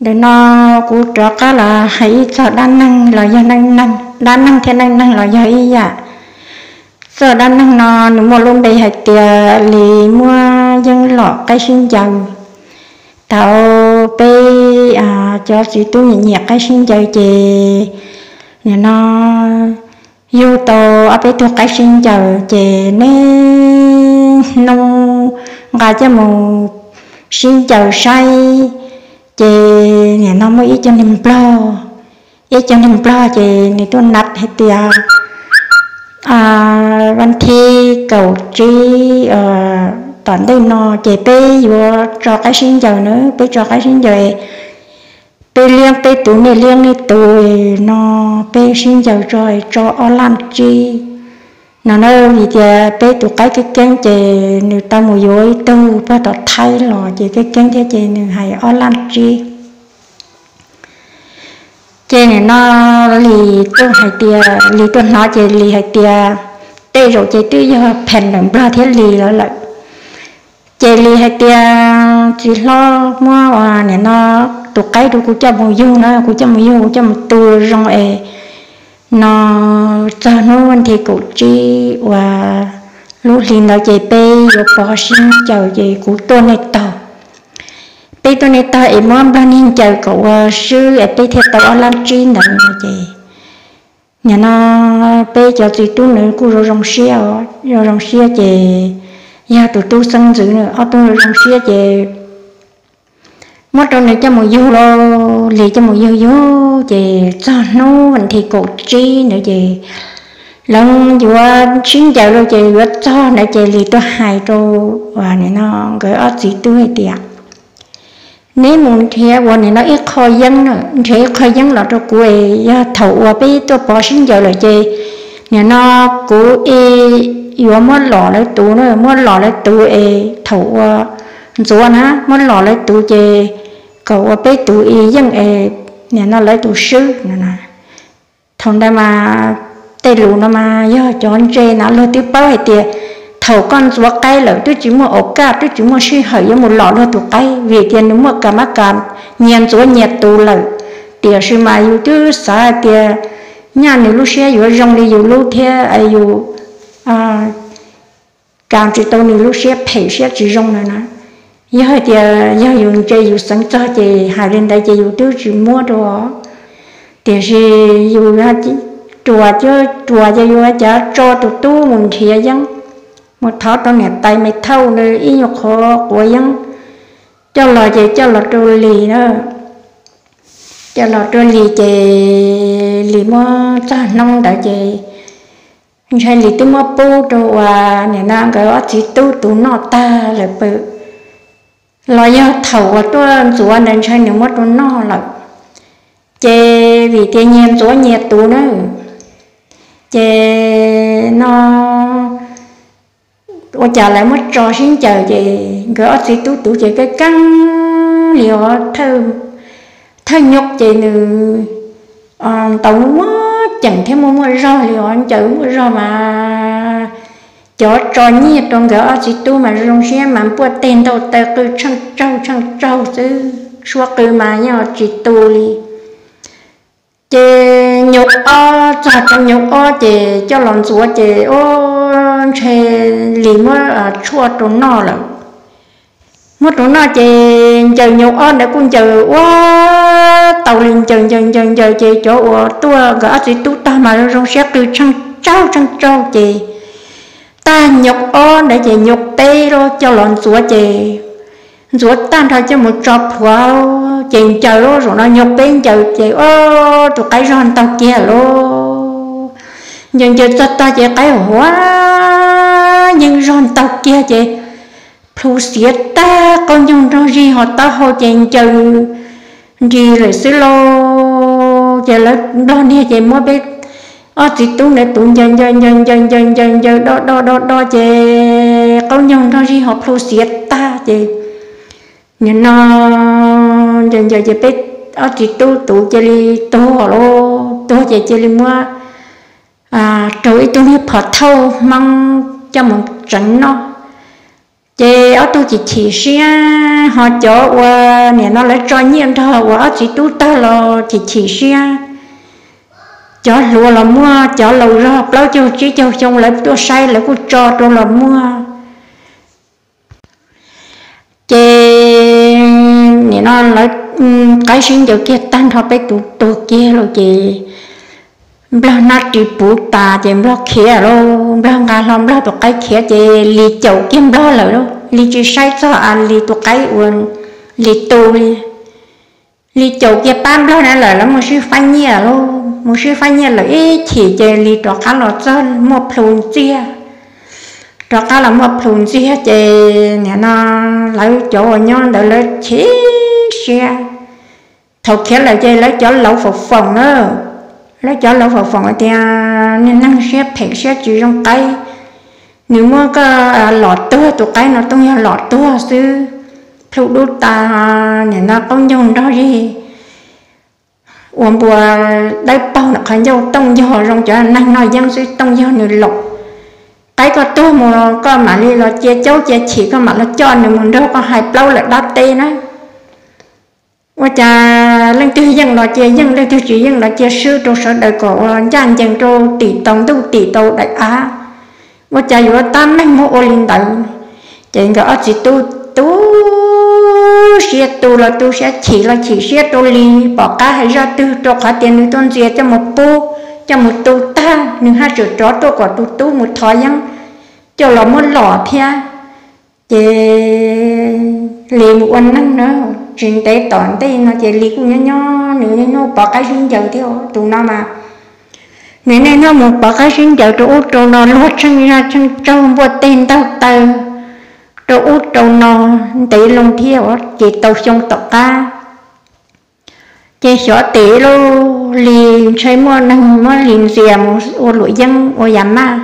Ntawm no kuv rov qab los hais ib txog dab neeg los yog neej neeg, dab neeg thiab neej neeg los yog ib yam. Txoj dab neeg no nws muaj lub npe hais tias Lis muab yeeb lom qaib sib ncaws. Thaum peb cov txiv tub nyiam nyiam qaib sib ncaws ces nim no yug tau ob peb tug qaib sib ncaws ces niaj hnub nqa coj mus sib ncaws saib. Ces nim no muaj ib co neeg nplog, ib co neeg nplog ces nws tuaj nab hais tias, vas thib kaum tsib tom ntej no ces peb yuav tso qaib sib ncaws na, peb tso qaib sib ncaws, peb liab peb tus nej liab nej tus no, peb sib ncaws tso, tso ob laj tsib no na. Vim tias peb tus qaib keeb keeb ces nws tau mus yuav ib tug pog tom Thaib los ces keeb keeb thiab ces nws hais ob laj tsib. Ces nim no Lis tuaj hais tias, Lis tuaj hnov ces Lis hais tias tej zaum ces twb yog phem ntawm nplog thiab Lis los lawm. Ces Lis hais tias txiv hlob, muab ua nim no tus qaib rau kuv coj mus yug na, kuv coj mus yug, kuv coj mus tu zoo es no txog hnub vas thib kaum tsib uas lub hli ntawd ces peb yuav pov sib ncaws ces kuv tuaj nej tog, peb tuaj nej tog es muab nplog niag ncaws kom ua swb es peb thiaj tau ob laj tsib ntawd no ces nim no peb cov txiv tub nws kuj zoo zoo siab, zoo zoo siab ces yog tus tub xeeb ntxwv nws ob tug zoo zoo siab ces muab rau nws coj mus yug lauj. Lis coj mus yug yug ces txog hnub vas thib kaum tsib ntawd ces lawv yuav sib ncaws lawm ces yuav txog ntawd ces Lis tuaj hais rau nim no nkawd ob txiv tub hais tias neb mus nrhiav ua nim no ib qho yeeb, nrhiav ib qho yeeb los rau kuv es yog thaum uas peb tuaj pov sib ncaws lawm ces nim no kuv yuav muab lom lawv tus na, muab lom lawv tus es thaum uas ntxuav na muab lom lawv tus ces kom ua peb tus yeej es nim no lawv tus swb no. Thaum ntawd mas tej lus no mas yog cov ntse na, luag twb paub hais tias thaum koj ntxuav qaib lawm twb tsis muaj ua kaj, twb tsis muaj sij hawm yuav mus lom luag tus qaib vim tias nws muaj kam mab kam nyias ntxuav nyias tus lawm. Tiam sis mas yus twb xav hais tias nyaj nws lub siab yuav zoo li yus lub thiab yus kam tsis tau nws lub siab phem siab tsis zoo na na. Yog hais tias yog yus ntse yus xeev txog ces hais li ntawd ces yus twb tsis muab rau. Tiam sis yus ruas, ruas ces yus ua cas tso tus tub mus nrhiav yeeb, mus thov rau niam tais me thauj nws ib nyuag qhov quav yeeb coj los ces coj los rau Lis na. Coj los rau Lis ces Lis muab txog hnub ntawd ces ntshai Lis twb muab pub rau uas nim no nkawd ob txiv tub tus noj tag lawm pw, los yog thaum uas tuaj ntxuav ntawd ntshai nws muab rau noj lawm. Ces vim tias nyias ntxuav nyias tus na, ces no ua cas lawv muab tso sib ncaws ces nkawd ob txiv tub tus ces keeb keeb li os, thawj nyuj ces nws ntaus muaj ceem thiab muaj muaj zog li os, ncaws muaj zog mas cov tso nyiaj rau nkawd ob txiv tub mas zoo siab mas npuaj teg ntaus taw qw tsheej tsaug tsheej tsaug xwb, suab qw mas yeej tsis tu li. Ces nyuj ob, txog rau nyuj ob ces coj los ntxuav ces ua ntshe Lis muab tshuaj rau noj lawm. Muab rau noj ces ncaws nyuj ob ntawd kuj ncaws ua tau li ncaws ncaws ncaws ncaws ces cov uas tuaj nkawd ob txiv tub tog mas zoo zoo siab qw tsheej tsaug tsheej tsaug ces tag nyuj ob ntawd ces nyuj peb los coj los ntxuav ces ntxuav tag nrho coj mus tso plhuav ces ncaws lub zaum no nyuj peb ncaws ces ua tus qaib zog ntaug kiag lawm. Ncaws ncaws txog tog ces qaib huav yeeb zog ntaug kiag ces plhu xiav tag, qaub ncaug nrog zig ho taub hau ces ncaws nris lawm xwb lauj. Ces lawv nplog niag ces muab peb ob txiv tub ntawd tus ncaws ncaws ncaws ncaws ncaws ncaws ncaws do do do do ces qaub ncaug nrog zig ho plhu xiav tag ces nim no ncaws ncaws ces peb ob txiv tub tus cia li tuag lauj. Tuag ces cia li muab raug ib tug niag phov thauj Hmoob coj mus tseev noj. Ces ob tug chim chim siab, ho cov uas nim no lawv tso nyiaj nrog uas ob txiv tub tawg los chim chim siab. Cov hluas los muaj, cov laus zog plaub caug tsib caug xyoo lawv tuaj saib lawv kuj tso rau los muaj. Ces nim no lawv qaib sib ncaws kiag tag nrho peb tus tuag kiag lawm ces Nplog hnab ris puv tas ces Nplog khiav lawm, Nplog nqa hlo Nplog tus qaib khiav ces Lis caum kiag Nplog lawm lauj, Lis tsis saib txog a Lis tus qaib uas Lis tu li. Lis caum kiag pab Nplog na lawm, lawv mus sib faib nyiaj lauj, mus sib faib nyiaj lawm ib chim ces Lis rov qab los txog muaj plhu ntxiag. Rov qab los muaj plhu ntxiag ces nim no lawv cov uas nyob ntawd lawv chim siab. Thaum khiav lawm ces lawv cov laus foom foom na, lawv cov laus foom foom tias niag neeg siab phem siab tsis zoo qaib, nws muab koj lom tuag, tus qaib no tooj yog lom tuag xwb, plhu dub tas, nim no qaub ncaug nrog zig ua npua dawb paug ntawm qhov ncauj, tooj yog zoo cov neeg noj yeeb xwb, tooj yog nws lom. Qaib koj tuag mus koj mam li los cia caub cia chim, koj mam los coj nws mus nrog koj hais plaub lawm dab teb na. Ua cas leej twg yeej los cia yeej, leej twg tsis yeej los cia swb rau sawv daws kom ua ncaj ncees rau tim tau ntuj tim tau daim av. Ua cas yuav tab meeg muab ua li ntawd? Ces nkawd ob txiv tub tu siab tu los tu siab, chim los chim siab rau Lis, pom qab hais zaj twg rau qhov tias nws tuaj ntxias coj mus pub, coj mus tu tag, nws haj tseem rov tuaj kom tus tub mus thov yeeb coj los muab lom thiab. Ces Lis mus ua neeg na, tsis ntev tom ntej no ces Lis kuj nyob nyob nws niaj hnub pov qaib sib ncaws thiab. Tus no mas nws niaj hnub mus pov qaib sib ncaws rau ub rau no, luag tsheej zaj tsheej tsaug, npuaj teg ntaug taw rau ub rau no ntev loo thiab. Ces tau xyoo tom qab ces xyov tes lauj, Lis ntshai muaj neeg muab Lis ntxias mus ua luam yeeb ua yam maj.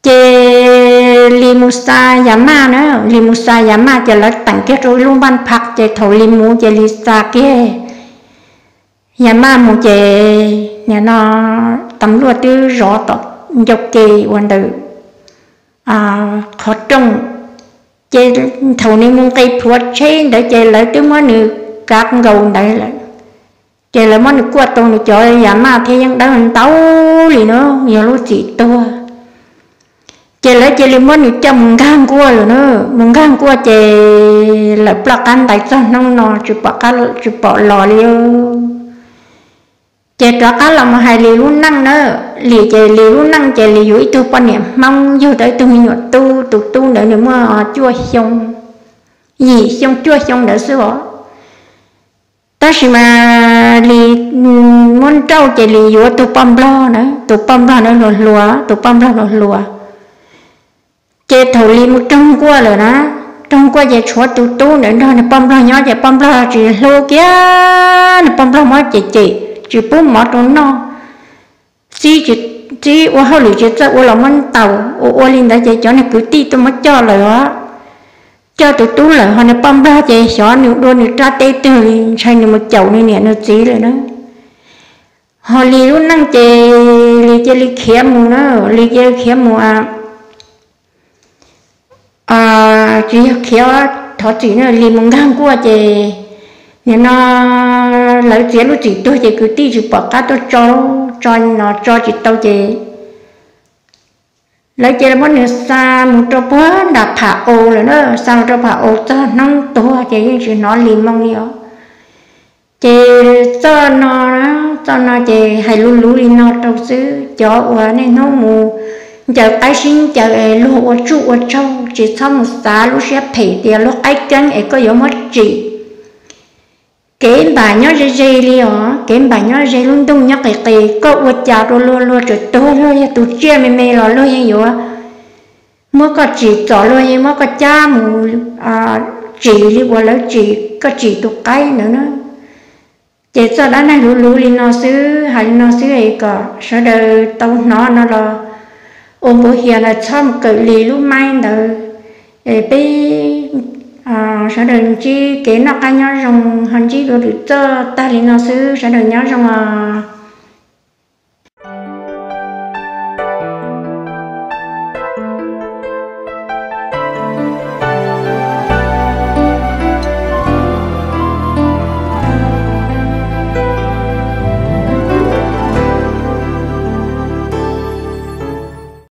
Ces Lis mus xa yam maj na, Lis mus xa yam maj ces lawv teem kiag rau ib lub npaj phaj, ces thaum Lis mus ces Lis xa kiag yam maj mus ces nim no tas luaj twb zov tom ncauj ke ua ntawm qhov rooj. Ces thaum nws mus nqis plhuav tsheb ntawd ces lawv twb muab nws kav nkaus ntawd lawm. Ces lawv muab nws kuaj tau nws cov yam maj thiab yeeb dawb ntau li na, yog lub txim tuag. Ces lawv cia li muab nws coj mus nkag nkuaj lawm na. Mus nkag nkuaj ces lawm ploj qab ntais txog hnub no tsis pom los li. Ces rov qab los mus hais Lis lub neej na. Lis ces Lis lub neej ces Lis yug ib tug poj niam Hmoob, yug tau ib tug me nyuam tub, tus tub ntawd nws muaj cuaj xyoo, yim xyoo cuaj xyoo ntawd xwb os. Tab sis mas Lis muab nrauj ces Lis yuav tus poj nplog na, tus poj nplog ntawd hluas hluas, tus poj nplog hluas hluas. Ces thaum Lis mus raug nkuaj lawm na, raug nkuaj ces tshuav tus tub ntawd nrog nws poj nplog nyob ces poj nplog tsis hlub kiag, nws poj nplog muab cem cem, tsis pub mov rau noj, txib ua hauj lwm tsis txawj ua los muab ntaus, ua ua li ntawd ces cov niag kwv tij tuaj muab coj lawm os. Coj tus tub lawm ho nws poj nplog ces xyov nws dua nws rab teb twg li, ntshai nws mus caum nws niam nws txiv lawm na. Ho Lis lub neej ces Lis cia li khiav mus na, Lis cia li khiav mus tsis yog khiav thov txim na, Lis mus nkag nkuaj ces nim no lawv txiav lub txim tuag ces kwv tij tsis pom qab tuaj tso, tso no tso tsis tau ces lawv cia li muab nws xa mus rau puag nram Pham Aus lawm na, xa mus rau Pham Aus txog hnub tuag ces yeej tsis hnov Lis moo li os. Ces txoj no, txoj no ces hais luv luv li no rau xwb, cov uas niaj hnub mus ncaws qaib sib ncaws es luag ua tsuj ua tsaug tsis txhob mus xav lub siab phem tias luag qaib keeb es koj yuav muab tsim. Kev npam nyob ze ze li os, kev npam nyob ze, lub ntuj nyob qis qis, koj ua cas rau luag, luag tseem tuag, luag yog tus tsiaj me me los luag yeej yuav muab koj tsim txom, luag yeej muab koj cab mus tsim li uas lawv tsim, koj tsim tus qaib ntawd na. Ces txoj dab neeg luv luv li no xwb, hais li no xwb es kom sawv daws tau hnov no los ua npuv hias los txhob mus kawm Lis lub maib ntawd. Peb sawv daws ntsib kev noj qab nyob zoo, ho ntsib dua lwm txoj tag li no xwb, sawv daws nyob zoo os.